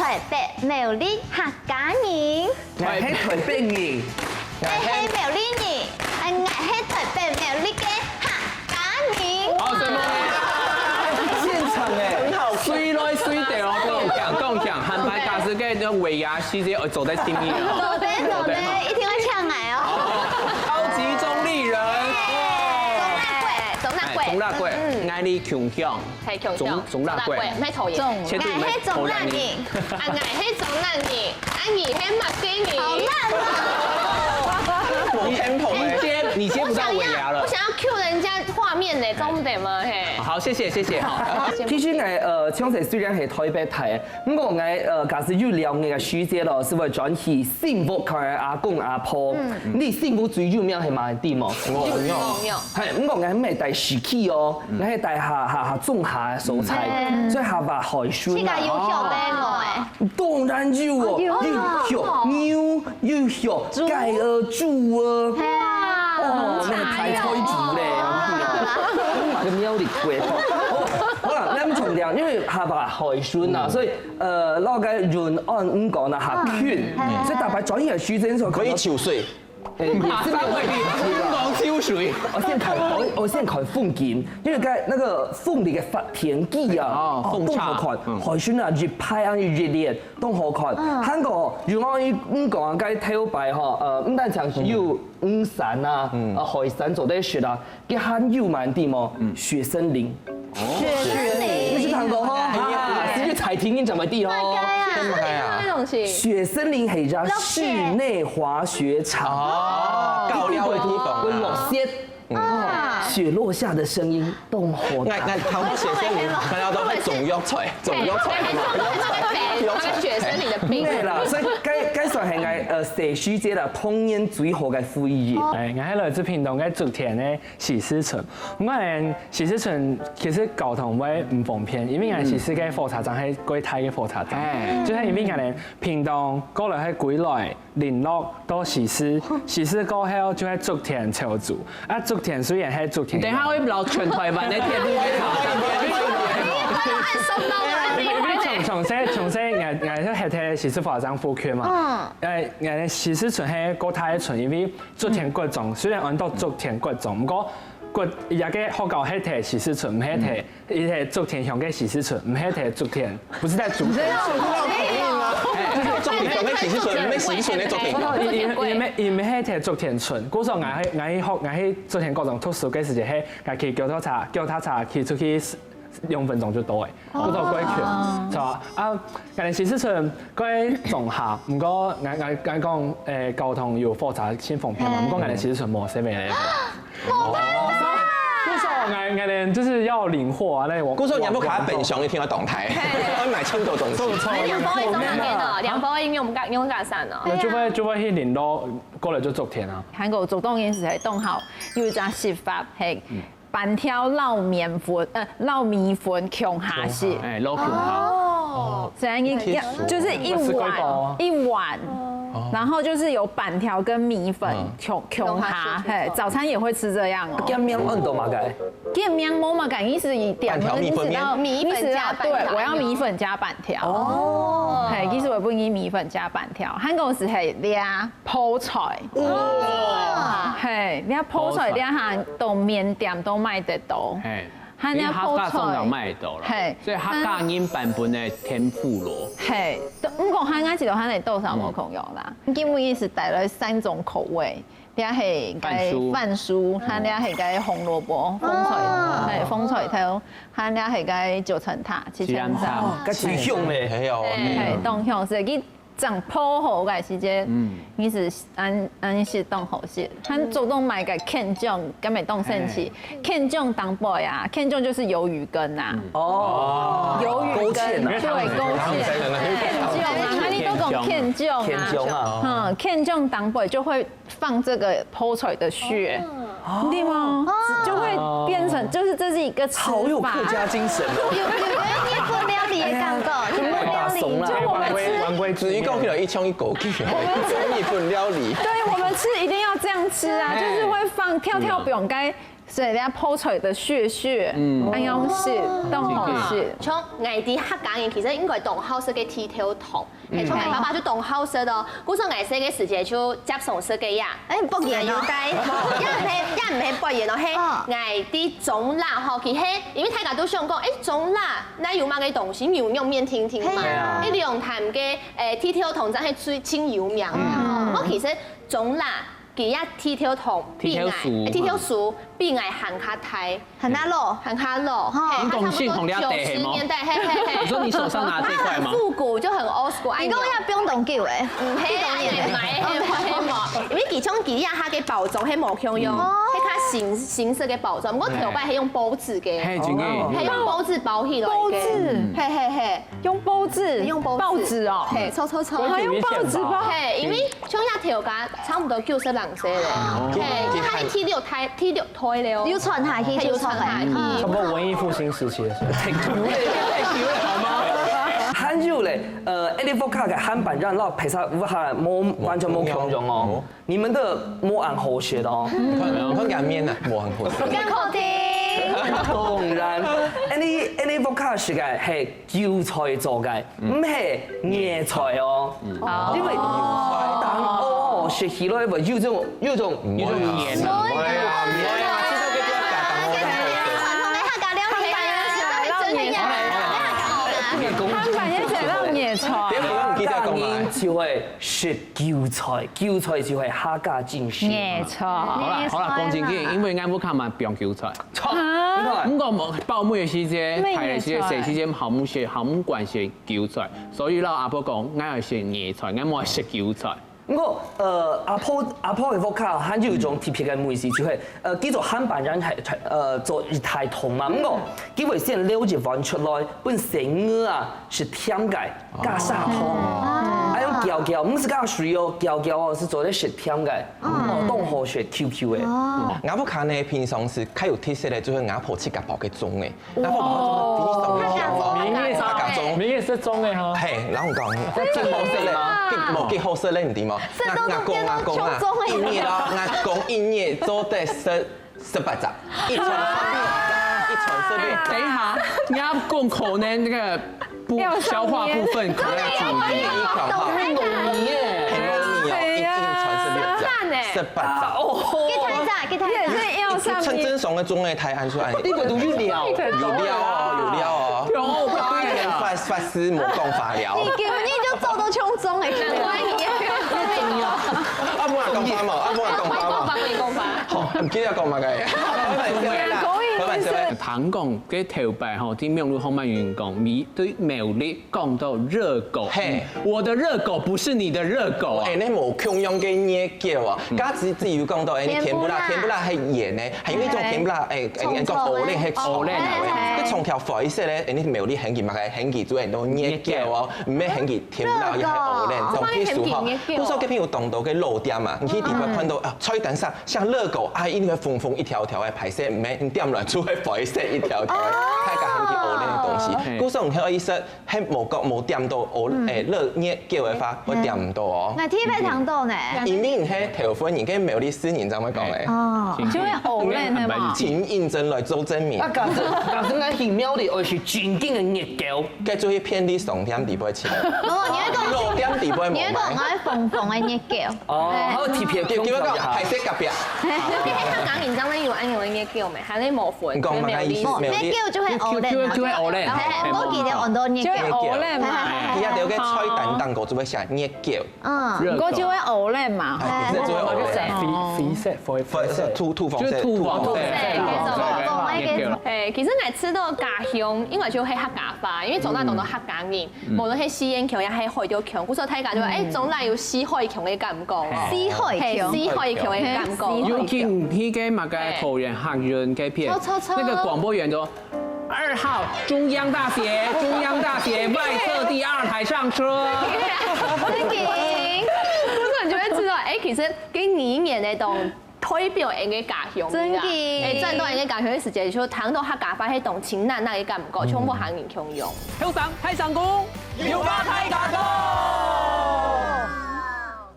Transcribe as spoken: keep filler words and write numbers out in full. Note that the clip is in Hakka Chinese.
台北苗栗客家人。 𠊎係台北人。𠊎係苗栗人，啊，𠊎係台北苗栗个客家人。好，承蒙你。現場欸，很好看。水來水到哦，講講講講，坦白假使个那尾牙時節，我走在前面哦。走的走的，一定要搶來哦。超級中壢人。中壢過，中壢過。哎，中壢過，嗯。𠊎哩共鄉。 係，共鄉。中，中壢過。中壢過，毋係桃園。中，絕對毋係桃園人。𠊎係中壢人。啊，𠊎係中壢人。啊，你係麼个人？好爛哦。你接，你接不到尾牙了。我想要，我想要cue人家畫面呢，中壢嘛，嘿。好，謝謝，謝謝，好。其實呢，呃，從細雖然係台北大，毋過𠊎，呃，假使有了解个時節咯，係會轉去新屋看阿公阿婆。你新屋最有名係麼个地方？哦，哦。 係，毋過𠊎毋係戴市區哦，𠊎係戴下，下，下中下个所在，所以下話海脣啊。自家有曉得無？當然有哦，有啊。有曉牛，有曉雞啊、豬啊。係啊。哦，那個大菜豬咧，哇。我嘛个苗栗過。好啦，𠊎毋重點，因為下話海脣啊，所以，呃，那個人按五講啊，下近，所以大家轉去个時間時候，可以泅水。 欸，也是沒有問題啦。馬上會講泅水。我先看，我，我先看風景，因為該那個鳳梨个發，天氣啊，哦，哦，鳳茶，當好看，嗯。海脣啊，一排啊，一列，當好看。嗯。還過，有講，嗯，講啊，該頭擺吼，呃，毋單淨係有魚山啊，嗯。呃，海產做得食啊，佢還有蠻地方，嗯。雪森林。 雪森林。你去看過吼？啊，是去採聽你講个地哦。哪個啊？哪個啊？雪森林係一家室內滑雪場。哦，搞了个地方啊。會落雪。啊。雪落下的聲音，當好聽。𠊎，𠊎聽過雪森林，看到都會中藥材，中藥材嘛。中藥材。雪森林的冰。對啦，所以該，該算係𠊎，呃，細時節啦，童年最好个回憶。哎，𠊎係來自屏東个竹田个 喜事村。毋過呢，喜事村其實交通會毋方便，因為𠊎喜事个火車站係過大个火車站，哎。就係因為𠊎等屏東過來係歸來，麟洛到喜事，喜事過後就係竹田、潮州。啊，竹田雖然係竹田，等下會摎全台灣个鐵路給你搞。因為從，從細，從細，𠊎，𠊎就歇在喜事火車站附近嘛。嗯。呃，𠊎个喜事村係過大个村，因為 竹田國中，雖然安到竹田國中，毋過國，這個學校係在喜事村，毋係在，佢在竹田鄉个喜事村，毋係在竹田，不是在竹田。哎，就是竹田鄉个喜事村，毋係喜事村个竹田鄉。因為，因為，因為係在竹田村，故所𠊎去，𠊎去學，𠊎去竹田國中讀書个時節，係，𠊎騎腳踏車，腳踏車騎出去 兩分鐘就到欸，哦。不到過去，係吧？啊，可能喜事村過中下，毋過𠊎，𠊎，𠊎講，誒，交通有火車盡方便嘛，哎。毋過可能喜事村無seven eleven。無辦法。所以說，𠊎，𠊎等就是要領貨啊，那我，故所你有無看分享一天个動態？嘿。買青豆東西。沒有，兩包一張那個呢，兩包一張用加，用加算哦。那就會，就會去麟洛，過來就竹田啊。還過竹東人實在當好，有一隻食法，嘿。 粄條摎麵粉，呃，摎米粉共下食。哎，摎共下。哦。所以你，就是一碗，一碗，然後就是有粄條跟米粉共，共下，嘿，早餐也會吃這樣哦。佢名安到麼个？佢名無麼个，意思一點，粄條米粉麵。你只要，你只要，對，我要米粉加粄條。哦。嘿，其實我不給米粉加粄條，還講係，嘿，這 泡菜。哇！嘿，你看泡菜，泡菜。你看到麵店都買得到。嘿，還有泡菜。因為客家庄也買得到啦。嘿。所以客家人版本的天婦羅。嘿，毋過還有一種還有多少無共樣啦。嗯。今日是帶來三種口味，你看係該番薯。番薯，還有係該紅蘿蔔、紅菜，哦。嘿，紅菜頭，還有係該九層塔、七層塔。七層塔。哦，該真香咧。嘿哦。嘿，當香，所以佢 正泡好个時節，嗯。你係恁，恁食當好食。佢做到買个芡醬，敢會當生趣。哎。芡醬當背啊，芡醬就是魷魚羹啊。哦。魷魚羹，勾芡啊。對，勾芡。芡醬啊。芡醬啊，那你都講芡醬啊。芡醬啊。嗯，芡醬當背就會放這個泡菜的血。哦。 對嗎？哦。就會變成，就是這是一個吃法。好有客家精神哦。有，有，有日本料理的感覺，哎呀，日本料理。就我們吃，玩歸，玩歸，至於講起來，一腔一口氣，日本料理。對，我們吃一定要這樣吃啊，哎。就是會放跳跳表，應該所以人家泡出來个血血，嗯，恁樣食，當好食。像𠊎兜客家人其實應該當好食个剃頭糖，嗯，像𠊎爸爸就當好食哦。故所𠊎細个時節就接受食个呀。哎，不然哦。有帶，也毋係也毋係不然哦，係哦，𠊎兜中壢吼，其實因為大家都想講，哎，中壢那有麼个東西，牛肉麵定定嘛，係啊，哎，龍潭个，哎，剃頭糖正係最盡有名嘛。嗯，我其實中壢 佢个剃頭糖比𠊎，剃頭酥，剃頭酥比𠊎還較大，還較老，還較老，吼，你講你先講你个地係無？九十年代，係係係。你說你手上拿這塊嗎？復古就很old school，你講也放當久誒，毋係啊，你買係無？因為佢像佢這下个包裝係無共樣，係較新新式个包裝，毋過頭擺係用報紙个，係真个，係用報紙包起來个，報紙，係係係，用報紙，用報紙，報紙哦，係，錯錯錯，還用報紙包，係，因為 像這頭家差毋多九十零歲咧，哦，係，佢還剃了，剃剃了頭了哦，流傳下去，流傳下去。差不多文藝復興時期的時候。太久了，太久了，好嗎？還有咧，呃，Eddie Vodka个漢版染摎白沙烏哈無完全無共樣哦。你們的無恁好食哦。你看，你看佢面啊，無恁好食。不要客氣。當然，Eddie Eddie Vodka係个係 韭菜做个，毋係野菜哦。因為當哦，食起來會有種有種有種黏，有種黏。漢版也寫到野菜。客家人就會食韭菜，韭菜就係客家精神。野菜。好啦好啦，講正經，因為𠊎屋下嘛放韭菜。 毋過無，包尾个時節，排个時節，細時節，好毋食，好毋慣食韭菜，所以摎阿婆講，𠊎愛食野菜，𠊎無愛食韭菜。毋過，呃，阿婆阿婆个屋下還有一種特別个味緒，就係，呃，叫做漢版染，呃，做一大桶嘛。毋過，佢會先撈一碗出來，分細人仔啊食甜个，加砂糖，啊用攪攪，毋係加水哦，攪攪哦，係做得食甜个，哦，當好食，Q Q个。𠊎屋下呢，平常時較有特色个，就係𠊎婆自家包个粽仔。 然後把它做得非常香哦。明月是粽，明月是粽仔哈。嘿，然後講，幾好食咧，幾無幾好食咧，你知無？𠊎阿公阿公啊，一日啊，𠊎阿公一日做得食十八隻，一餐十粒，一餐十粒。等一下，你阿公可能那個不消化部分可能要注意。很容易哦，很容易哦，一一餐十六隻，十八隻。哦，幾大隻？幾大隻？ 你看正常个粽仔大漢出來，你个都有料，有料哦，有料哦。有吧？發發誓無講話了。你今日就做到像粽仔，難怪你也不要做。啊，無人講話嘛，啊，無人講話嘛。好，你今日講麼个？老闆，老闆，老闆。聽講，該頭擺吼，聽網路上面有人講，你對苗栗 講到熱狗，嘿，我的熱狗不是你的熱狗啊。哎，恁無共樣个熱狗哦。加之前有講到，哎，你甜不辣，甜不辣係鹹个，還有一種甜不辣，哎，哎，講芋泥係芋泥啊。該長條灰色咧，哎，你苗栗喊佢麼个？喊佢做很多熱狗哦，毋係喊佢甜不辣，也係芋泥，總之俗號。不過這片有當多个老店嘛，你去地方看到啊，菜單上寫熱狗啊，一定會紅紅一條條个白色，毋係，你點落就會灰色一條條个，大家喊佢芋泥个東西。故所你可以說， 係無講無點到哦，誒，熱熱狗个話，會點毋到哦。𠊎第一擺聽到呢。因為你係頭份人，該苗栗市人正會講个。哦，就會芋泥係嘛？請印證來做證明。啊，假使假使𠊎去苗栗，愛食正經个熱狗，該就去便利商店底背食。哦，你會講，老店底背無賣。你會講𠊎紅紅个熱狗。哦，還有特別叫叫佢講，排隊隔壁。客家人正會有恁樣个熱狗咩？還係無分，你講嘛，苗栗市，苗栗。熱狗就係芋泥嘛。就係芋泥。 嘿，嘿，毋過佢就安到熱狗。就係芋泥嘛。佢也有个菜單當中就會寫熱狗。嗯，毋過就係芋泥嘛。哎，其實就係芋泥。哦。灰色，灰灰色，土土黃色，就係土黃色，土黃色，土黃色，土黃色，熱狗啦。哎，其實𠊎知道家鄉，應該就係客家話，因為長大當多客家人，無論係四縣腔也係海陸腔，故所大家就會，哎，總來有四海腔个感覺哦。四海腔。嘿，四海腔个感覺。尤其你去該麼个桃園客運該片，著，著，著。那個廣播員就 二號中央大學，中央大學外側第二台上車。正經。故所你就會知道，哎，其實該語言个當代表𠊎个家鄉，真个。哎，轉到𠊎个家鄉个時節，就聽到客家話，係當親切个感覺，全部喊人共樣。後生大聲公，有話大家講。